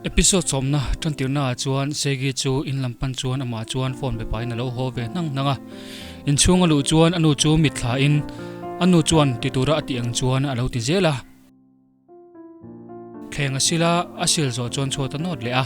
Episode sawmna tantirna ah chuan Segi chu in lam pan chuan amah chuan phone be pahin a lo haw ve hnang hnang a. Inchhung a luh chuan a nu chu mitthla in a nu chuan ti tura a tih ang chuan a lo ti zel a. Thleng a sil a, a sil zawh chuan chhuat a nawt leh a.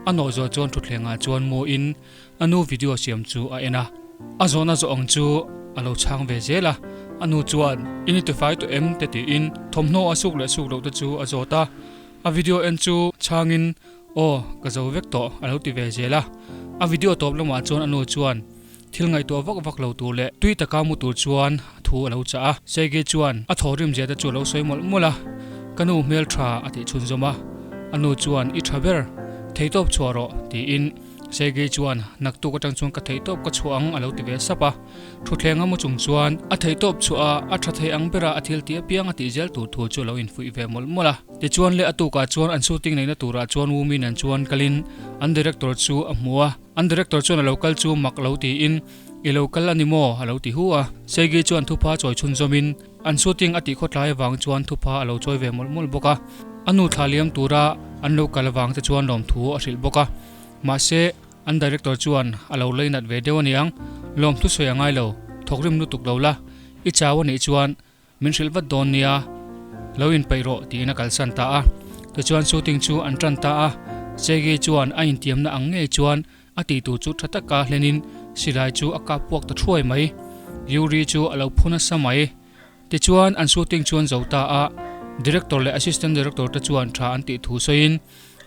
A nawh zawh chuan thutthlengah chuan muin a nu video siam chu a en a, a zawhna zawh ang chu a lo chhang ve zel a, a nu chuan i ni tifai tawh em te tiin thawmhnaw a suk leh suk loh te chu a zawt a, a video en chu chhangin aw ka zo vek tawh a lo ti ve zel a, a video tawp lamah chuan a nu chuan thil ngaihtuah vak vak lo tur leh tui taka mu tur chuan thu a lo chah a. Sergei chuan a thawhrim zia te chu a lo sawi mawlh mawlh a, Ka nu hmel tha a tih chhunzawm a, a nu chuan I tha ber, theihtawp chhuah rawh tiin Sergei chuan Naktuk atang chuan ka theihtawp ka chhuah ang a lo ti ve sap a. Thutthleng a mu chung chuan a theihtawp chhuah a, a tha thei ang bera a thil tih apiang a tih zel tur thu chu a lo infuih ve mawlh mawlh a. Tichuan leh a tukah chuan an shooting neihna turah chuan Wu Min-an chuan kalin an director chu a hmu a. An director chuan a lo kal chu mak lo tiin, I lo kal a ni maw? a lo ti hu a. Sergei chuan thupha chawi chhunzawmin an shooting a tih khawtlai avang chuan thupha a lo chawi ve mawlh mawlh bawk a. A nu thla liam tura an lo kal avang te chuan lawmthu a hrilh bawk a. Mahse, an director chuan a lo leinat ve deuh aniang, Lawmthu sawi a ngai lo, thawkrim lutuk lo la, i chau a nih chuan Min hrilh vat dawn nia, lo inpeih rawh tiin a kalsan ta a. Tichuan shooting chu an tan ta a, Sergei chuan a intiamna ang ngei chuan a tih tur chu tha taka hlenin silai chu a kap puak ta thuai mai. Yuri chu a lo phu nasa mai. Tichuan an shooting chu an zo ta a, director leh assistant director te chuan tha an tih thu sawiin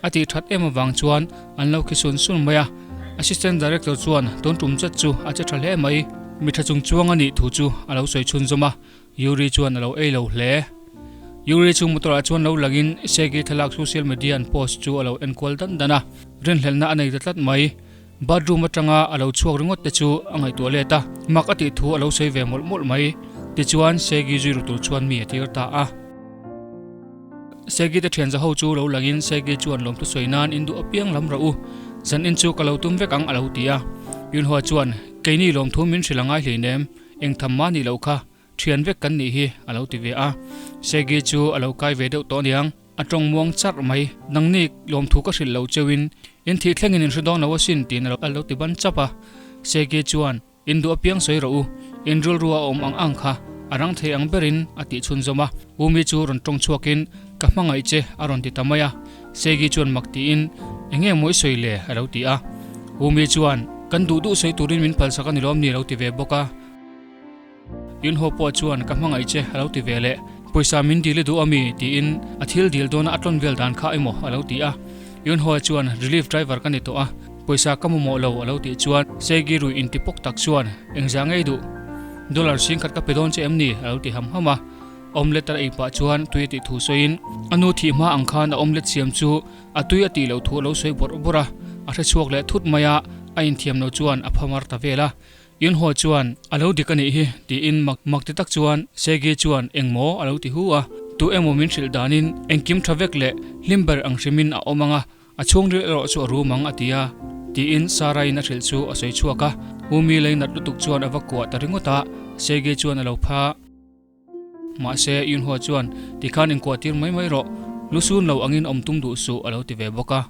a tih that em avang chuan an lo khi sun sun mai a. Assistant Director chuan tun tum zet chu a che tha hle mai, mi tha chung chuang a nih thu chu a lo sawi chhunzawm a, Yuri chuan a lo ei lo hle. Yuri chu motor ah chuan lo langin Sergei thlalak social media an post chu a lo enkual dan dan a, rinhlelhna a nei ta tlat mai. Bathroom atanga a lo chhuak ringawt te chu a ngaihtuah let a, mak a tih thu a lo sawi ve mawlh mawlh mai. Tichuan Sergei zui ru tur chuan mi a tir ta a. Sergei te thian za ho chu lo langin Sergei chuan lawmthu sawi nan in duh apiang lam rawh u, zan in chu ka lo tum vek ang a lo ti a. Yunhua chuan, Keini lawmthu min hrilh a ngai hleinem, eng tham mah nih loh kha, thian vek kan nih hi a lo ti ve a. Sergei chu a lo kai ve deuh tawh aniang, a tawng muang charh mai, Nangni lawmthu ka hrilh lo cheuin in thih thlengin in hre dawn lo asin tiin a lo ti ban chap a. Sergei chuan, In duh apiang sawi rawh u, in rilru a awm ang ang kha a rang thei ang berin a tih chhunzawm a. Umi chu rawn tawng chhuakin, Ka hmangaih che a rawn ti ta mai a. Segi chuan mak tiin, Eng nge maw i sawi le? a lo ti a. Umi chuan, Kan duh duh sawi turin min phalsak a ni lawm ni a lo ti ve bawk a. Yunho pawh chuan, Ka hmangaih che a lo ti ve leh. Pawisa min dil i duh a mi? tiin a thil dil dawna a tlawn vel dan kha emaw a lo ti a. Yunho chuan, Relief driver ka ni tawh a, pawisa ka mamawh lo a lo tih chuan Segi rui inti pawk tak chuan, Engzah ngei duh? Dollar singkhat ka pe dawn che em ni? a lo ti ham ham a. Omelette a ei pah chuan tui a tih thu sawiin a nu thih hma ang khan a omelette siam chu a tui a tih loh thu a lo sawi bawrh bawrh a, a hre chhuak leh thut mai a, a inthiam lo chuan a phamar ta vel a. Yunho chuan, A lo dik a nih hi, tiin mak mak ti tak chuan Segi chuan engmaw a lo ti hu a. Tu emaw min hrilh danin engkim tha vek leh hlim ber ang hrimin a awm ang a, a chhungril erawh chu a rum ang a ti a, tiin Sarah-in a hrilh chu a sawi chhuak a. Umi lei nat lutuk chuan a va kuah ta ringawt a, Segi chuan a lo pha. Mahse, Yunhua chuan, Tikhan inkuah tir mai mai rawh, lu sun lo angin awm tum duh suh, a lo ti ve bawk a.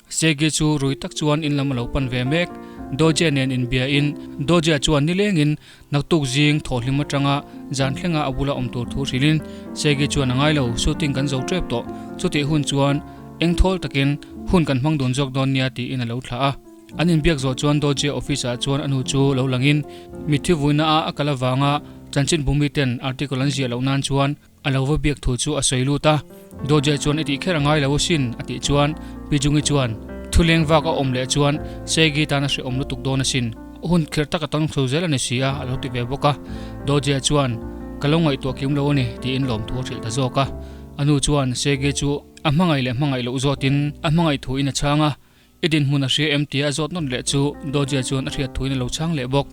Segi chu rui tak chuan in lam a lo pan ve mek. Doje nen inbiain, Doje chuan nilengin naktuk zing thawhhlim atanga zan thlenga a bula awm tur thu hrilhin, Segi chuan a ngai lo, shooting kan zo tep tawh, chutih hun chuan engthawl takin hun kan hmang dun zawk dawn nia tiin a lo thlah a. An inbiak zawh chuan Doje office ah chuan a nu chu lo langin mitthi vuina a a kal avanga chanchin bumi ten article an ziah loh nan chuan a lo va biak thu chu a sawi lut a. Doje chuan i tih kher a ngai lo asin a tih chuan Pi Jungi chuan thu leng vak a awm leh chuan Segi tan a hrehawm lutuk dawn asin. Hun kher tak a tang chho zel a ni si a a lo ti ve bawk a. Doje chuan ka lo ngaihtuah kim lo a ni tiin lawmthu a hrilh ta zawk a. A nu chuan Segi chu a hmangaih leh hmangaih loh zawtin a hmangaih thuin a chhang a. I dinhmun a hria em tia a zawt nawt leh chu Dawjia chuan a hriat thuin a lo chhang leh bawk.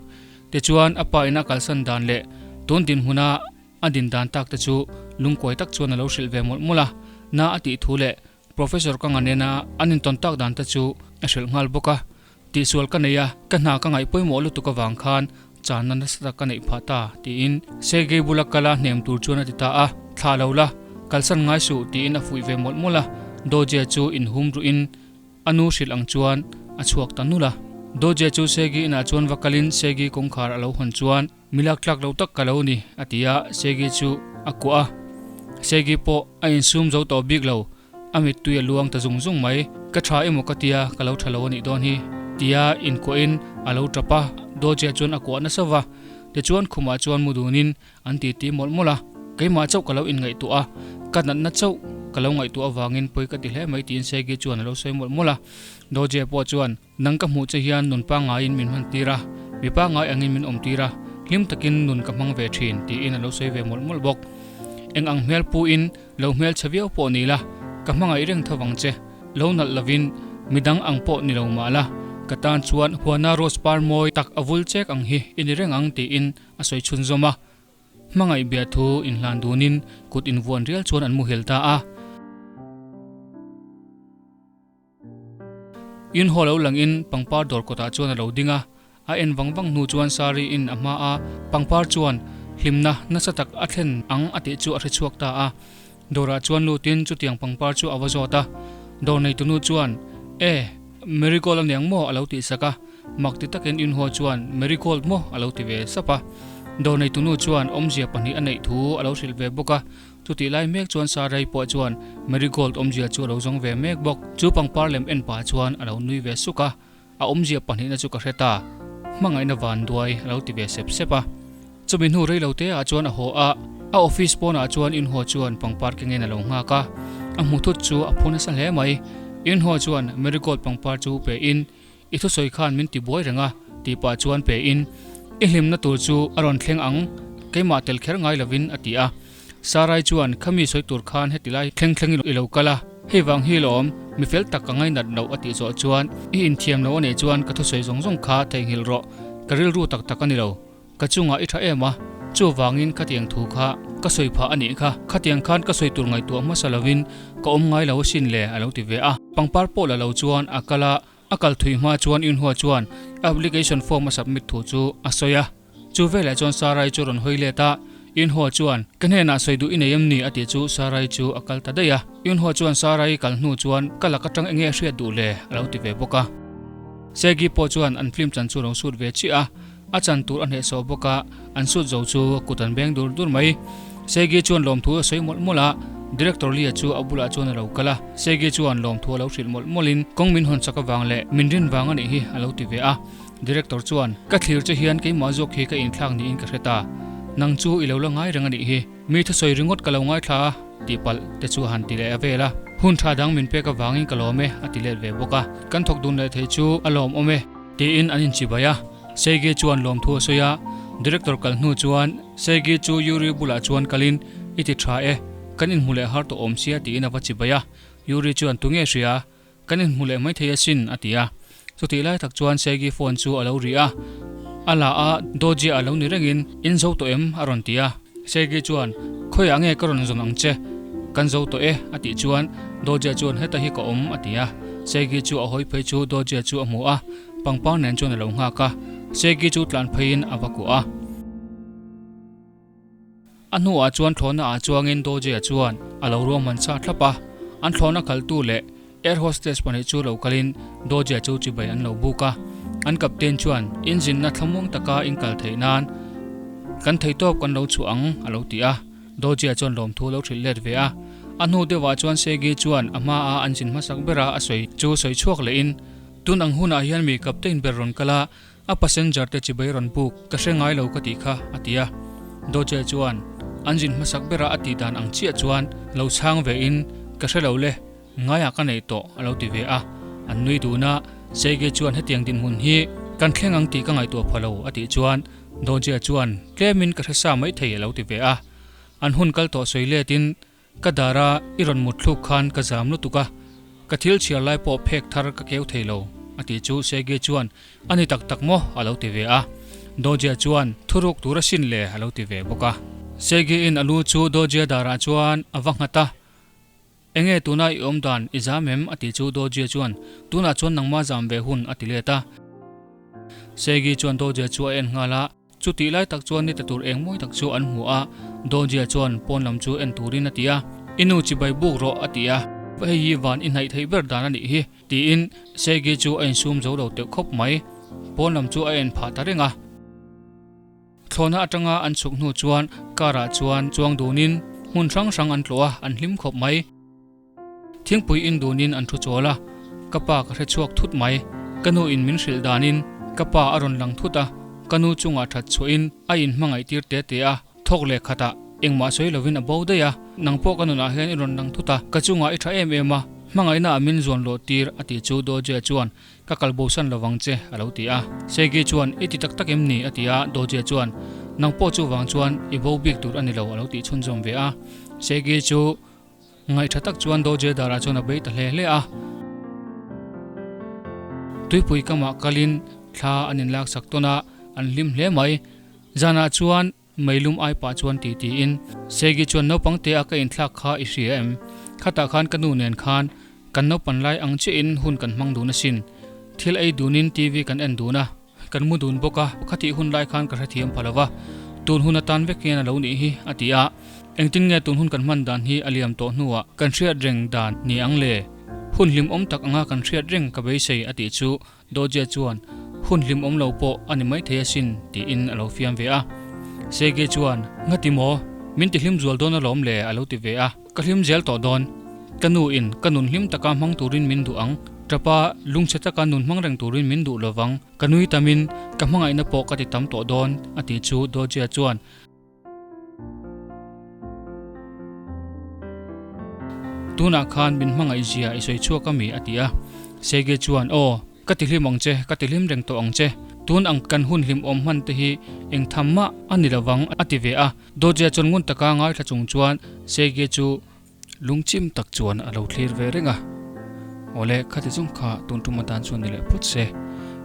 Tichuan a pa in a kalsan dan leh tun dinhmuna a din dan tak te chu lungkuai tak chuan a lo hrilh ve mawlh mawlh a, na a tih thu leh Professor ka nganena an intawn tak dan te chu a hrilh nghal bawk a. Tihsual ka nei a, ka hna ka ngaih pawimawh lutuk avang khan Channa nasa tak ka neih phah ta, tiin Sergei bula kala hnem tur chuan a ti ta a, Thlah lo la, kalsan ngai suh, tiin a fuih ve mawlh mawlh a, Doje chu inhum ruhin a nu hrilh ang chuan a chhuak ta nulh a. Doje chu Sergei inah chuan va kalin Sergei kawngkhar a lo hawn chuan, Mi lak tlak lo tak ka lo ni, a ti a, Sergei chu a kuah a. Sergei pawh a insum zo tawh bik lo, A mittui a luang ta zung zung mai. Ka tha emaw ka tia, ka lo tha lo a nih dawn hi, tia inkuahin a lo tap a. Dawjia chuan a kuah nasa va. Tichuan khumah chuan mu dunin an titi mawlh mawlh a. Keimah chauh ka lo inngaihtuah a, ka natna chauh ka lo ngaihtuah avangin pawi ka ti hle mai tiin Segi chuan a lo sawi mawlh mawlh a. Dawjia pawh chuan, Nang ka hmuh che hian nun pangaiin min hman tir a, mi pangai angin min awm tir a, hlim takin nun ka hmang ve thin, tiin a lo sawi ve mawlh mawlh bawk. Eng ang hmel puin lo hmel chhe viau pawh ni la, ka hmangaih reng tho vang che. Lo nalh lovin midang ang pawh ni lo mah la, ka tan chuan huana rose par mawi tak a vul chek ang hi i ni reng ang, tiin a sawi chhunzawm a. Hmangaih biathu inhlan dunin kut invuan rial chuan an muhil ta a. In haw lo langin pangpar dawr kawtah chuan a lo ding a, a en vang vang hnu chuan Sari in a hma a, pangpar chuan hlimna nasa tak a thlen ang a tih chu a hre chhuak ta a. Dawrah chuan lutin chutiang pangpar chu a va zawt a, dawr neitunu chuan, E, Marigold a niang maw? a lo tih sak a, mak ti takin In haw chuan, Marigold maw? a lo ti ve sap a. Dawr neitunu chuan awmzia pahnih a neih thu a lo hrilh ve bawk a. Chutih lai mek chuan Sarai pawh chuan Marigold awmzia chu a lo zawng ve mek bawk. Chu pangpar lem en pah chuan a lo nui ve suk a, a awmzia pahnihna chu ka hre ta, hmangaihna van duai a lo ti ve sep sep a. Chumi hnu rei lo te ah chuan a haw a, a office pawnah chuan Inhaw chuan pangpar kengin a lo nghak a, a hmu thut chu a phu nasa hle mai. Inhaw chuan Marigold pangpar chu pe in, I thusawi khan min ti buai reng a, tih pah chuan pe in, I hlimna tur chu a rawn thleng ang, keimah tel kher ngai lovin, a ti a. Sarai chuan, Khami sawi tur khan heti lai thleng thleng i lo kal a, hei vang hi lawm, mi fel tak ka ngainat loh a tih zawh chuan, I inthiam lo a nih chuan ka thusawi zawng zawng kha theihnghilh rawh, ka rilru tak tak a ni lo. Ka chungah i tha em a, chuvangin khatiang thu kha ka sawi phah a nih kha. Khatiang khan ka sawi tur ngaihtuah hmasa lovin ka awm ngai lo asin le a lo ti ve a. Pangpar pawh la lo chuan a kal a, a kal thui hma chuan Yunhua chuan application form a submit thu chu a sawi a. Chu veleh chuan Sarai chu rawn hawi let a, Yunhua chuan, Ka hnenah sawi duh i nei em ni? a tih chu Sarai chu a kal ta daih a. Yunhua chuan Sarai kal hnu chuan ka lak atang enge a hriat duh le? a lo ti ve bawk a. Segi pawh chuan an film chan chu a lo sut ve chiah a. A chan tur a hnehsawh bawk a, an sut zo chu kut an beng dur dur mai. Segi chuan lawmthu a sawi mawlh mawlh a, Director Lee-a chu a bulah chuan a lo kal a. Segi chuan lawmthu a lo hrilh mawlh mawlhin, Kawng min hawn chak avang leh min rin vang a nih hi a lo ti ve a. Director chuan, Ka thlir che hian keimah zawk hi ka inthlak niin ka hre ta. Nang chu i lo la ngai reng a nih hi. Mi thusawi ringawt ka lo ngaithla a, tih palh te chu a han ti leh a vel a. Hun tha dang min pek avangin ka lawm e, a ti let ve bawk a. Kan thawk dun leh thei chu a lawmawm e. Tiin an inchibai a. Seigi chuan lawmthu a sawi a, Director kal hnu chuan Seigi chu Yuri bulah chuan kalin, I ti tha e, kan inhmu leh har tawh awm sia tiin a va chibai a. Yuri chuan, Tunge hria? Kan inhmu leh maithei asin a ti a. Chutih lai tak chuan Seigi phone chu a lo ri a, a la a, Dawjia a lo ni rengin, In zo tawh em? a rawn ti a. Seigi chuan, Khawiah nge ka rawn zawn ang che? Kan zo tawh e a tih chuan Dawjia chuan, Heta hi ka awm a ti a. Seigi chu a hawi phei chu Dawjia chu a hmu a. Pangpar nen chuan a lo nghak a, Seki chu tlan pheiin a va kuah a. A hnuah chuan thlawhna ah chuangin Doje-a chuan a lo ruahman sa thlap a, an thlawhna kaltu leh air hostess pahnih chu lo kalin Doje-a chu chibai an lo buk a. An captain chuan inzinna thlamuang taka in kal theih nan kan theihtawp kan lo chhuah ang a lo ti a. Doje-a chuan lawmthu a lo hrilh let ve a. A hnu deuhah chuan Seki chuan a hmaa an zin hmasak bera a sawi chu sawi chhuak lehin, Tun ang hunah hian mi captain ber rawn kal a, a passenger te chibai rawn buk ka hre ngai lo ka tih kha, a ti a. Doje chuan an zin hmasak bera a tih dan ang chiah chuan lo chhang ve in, Ka hre lo le, ngaiah ka neih tawh, a lo ti ve a. An nui dun a, Seige chuan hetiang dinhmun hi kan thleng ang tih ka ngaihtuah pha lo, a tih chuan Doje chuan tlemin ka hre sa maithei a lo ti ve a. An hun kal tawh sawi letin Ka dar a, i rawn mut thluk khan ka zam lutuk a, ka thil chhiar lai pawh phek thar ka keu thei lo, a tih chu Sergei chuan, A ni tak tak maw? a lo ti ve a. Dojia chuan, Thuruk tur asin le, a lo ti ve bawk a. Sergei-in a lu chu Dojia darah chuan a va nghat a, Enge tuna i awm dan i zam em? a tih chu Dojia chuan, Tunah chuan nangma zam ve hun, a ti let a. Sergei chuan Dojia chu a en nghal a. Chutih lai tak chuan nita tur eng mawi tak chu an hmu a, Dawjia chuan pawn lam chu en turin a ti a, I nu chibai buk rawh a ti a. Hei hi van i hnaih theih ber dan a nih hi, tiin Segi chu a insum zo lo teuh khawp mai. Pawn lam chu a en phah ta reng a. Thlawhna atanga an chhuk hnu chuan car ah chuan chuang dunin hmun hrang hrang an tlawh a, an hlim khawp mai. Thingpui in dunin an thu chawl a, ka pa ka hre chhuak thut mai. Ka nu in min hrilh danin ka pa a rawn lang thut a, ka nu chungah that chhuahin a in hmangaih tir te te a, thawk leh khatah engmah sawi lovin a bo daih a, nang pawh ka nunah hian i rawn lang thut a, ka chungah i tha em em a, hmangaihna ah min zuan lawh tir a tih chu Dawjia chuan Ka kal bosan lo vang che, a lo ti a. Segi chuan, I ti tak tak em ni? a ti a. Dawjia chuan, Nang pawh chuvang chuan i bo bik tur a ni lo, a lo tih chhunzawm ve a. Segi chu ngaihṭha tak chuan Dawjia darah chuan a bei ta hle hle a. Tuipui kamah kalin thla an inlaksak tawn a, an hlim hle mai. Zanah chuan Meilum ai pah chuan ti tiin Segi chuan naupang te a ka inthlak kha i hria em? Khatah khan ka nu nen khan kan naupan lai ang chiahin hun kan hmang dun asin. Thil ei dunin TV kan en dun a, kan mu dun bawk a, khatih hun lai khan ka hrethiam pha lo va, tun hun atan vek hian a lo nih hi, a ti a. Engtin nge tun hun kan hman dan hi a liam tawh hnuah kan hriat reng dan ni ang le? Hun hlimawm tak anga kan hriat reng ka beisei, a tih chu Dawjia chuan, Hun hlimawm lo pawh a ni maithei asin, tiin a lo fiam ve a. Sege chuan, Ngati maw? Min ti hlim zual dawn alawm le, a lo ti ve a. Ka hlim zel tawh dawn. Ka nu in ka nun hlim taka hmang turin min duh ang. Tapa, lungchhe taka nun hmang reng turin min duh lovang. Ka nui tamin ka hmangaihna pawh ka ti tam tawh dawn, a ti chu Dawjia chuan, Tunah khan min hmangaih zia i sawi chhuak a mi? a ti a. Sege chuan, Aw, ka ti hlim ang che, ka ti hlim reng tawh ang che. Tun ang kan hun hlimawm hman te hi eng tham mah a ni lovang, a ti ve a. Dawjia chuan ngun taka ngaithla chung chuan Sege chu lungchim tak chuan a lo thlir ve reng a. Awle, khati chung kha tun tum atan chuan ni leh phawt se.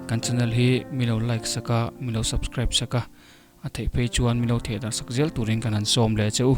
Kan channel hi mi lo like sak a, mi lo subscribe sak a, A theih phei chuan min lo theh darh sak zel turin kan han sawm leh che u.